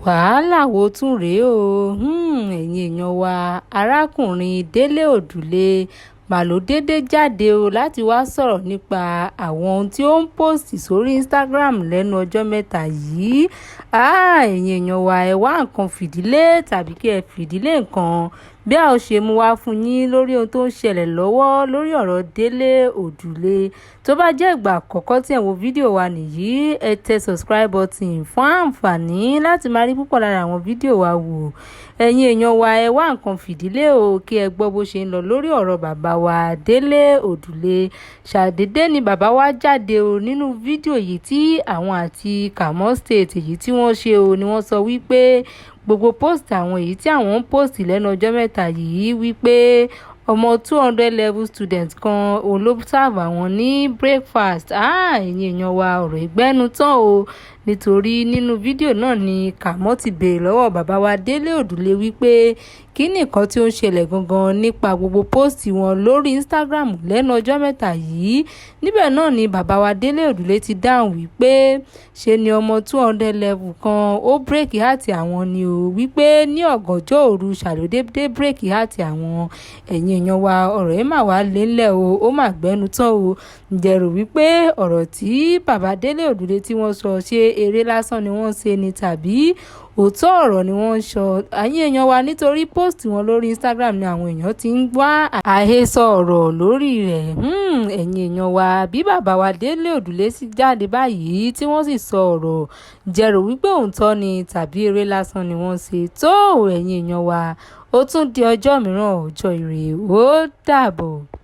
Wàhálà wo tún rèé o? Ẹ̀yin èèyàn wa, arákùnrin Délé Odùlé mà ló déédé jáde o láti wáá sọ̀rọ̀ nípa àwọn ohun tí ó ń post sórí Instagram lẹ́nu ọjọ́ mẹ́ta yìí. Ẹ̀yin èèyàn wa, ẹ wá nǹkan fìdí lé tàbí kí ẹ fìdí lé nǹkan bí a ó ṣe mú wá fún yín lórí ohun tó ń ṣẹlẹ̀ lọ́wọ́ lórí ọ̀rọ̀ Délé Odùlé. Tó bá jẹ́ ìgbà àkọ́kọ́ tí ẹ̀ ń wo fídíò wa nìyí, ẹ tẹ subscribe button fún àǹfààní láti máa rí púpọ̀ lára àwọn fídíò wa wò. Ẹ̀yin èèyàn wa, ẹ wá nǹkan fìdí lé o kí ẹ gbọ́ bó ṣe ń lọ lórí ọ̀rọ̀ bàbá wa Délé Odùlé. Ṣàdédé ni bàbá wa jáde o nínú fídíò yìí tí àwọn àti Kamo State èyí tí wọ́n ṣe o, ni wọ́n sọ wípé gbogbo post àwọn èyí tí àwọn ń post lẹ́nu ọjọ́ mẹ́ta yìí, wípé ọmọ 200 level student kan òun ló serve àwọn ní breakfast. Ẹ̀yin èèyàn wa, ọ̀rọ̀ ìgbẹ́nu tán o, nítorí nínú fídíò náà ni Kamo ti béèrè lọ́wọ́ bàbá wa Délé Odùlé wípé kí ni nǹkan tí ó ń ṣẹlẹ̀ gangan nípa gbogbo post wọn lórí Instagram lẹ́nu ọjọ́ mẹ́ta yìí. Níbẹ̀ náà ni bàbá wa Délé Odùlé ti dáhùn wípé ṣe ni ọmọ 200 level kan ó break heart àwọn ni o, wípé ní ọ̀gànjọ́ òru ṣàdédé break heart àwọn. Ẹ̀yin èèyàn wa, ọ̀rọ̀ yìí mà wá lélẹ̀ o, ó mà gbẹ́nu tán o. Ǹjẹ́ rò wípé ọ̀rọ̀ tí bàbá Délé Odùlé tí wọ́n sọ, ṣé eré lásán ni wọ́n ṣe ni tàbí òótọ́ ọ̀rọ̀ ni wọ́n ń sọ? Ẹ̀yin èèyàn wa, nítorí post wọn lórí Instagram ni àwọn èèyàn ti ń wá àhesọ ọ̀rọ̀ lórí rẹ̀. Ẹ̀yin èèyàn wa, bí bàbá wa Délé Odùlé sì jáde báyìí tí wọ́n sì sọ ọ̀rọ̀, ǹjẹ́ rò wípé òótọ́ ni tàbí eré lásán ni wọ́n ṣe tó? Ẹ̀yin èèyàn wa, ó tún di ọjọ́ mìíràn, ọjọ́ ire, ó dàbọ̀.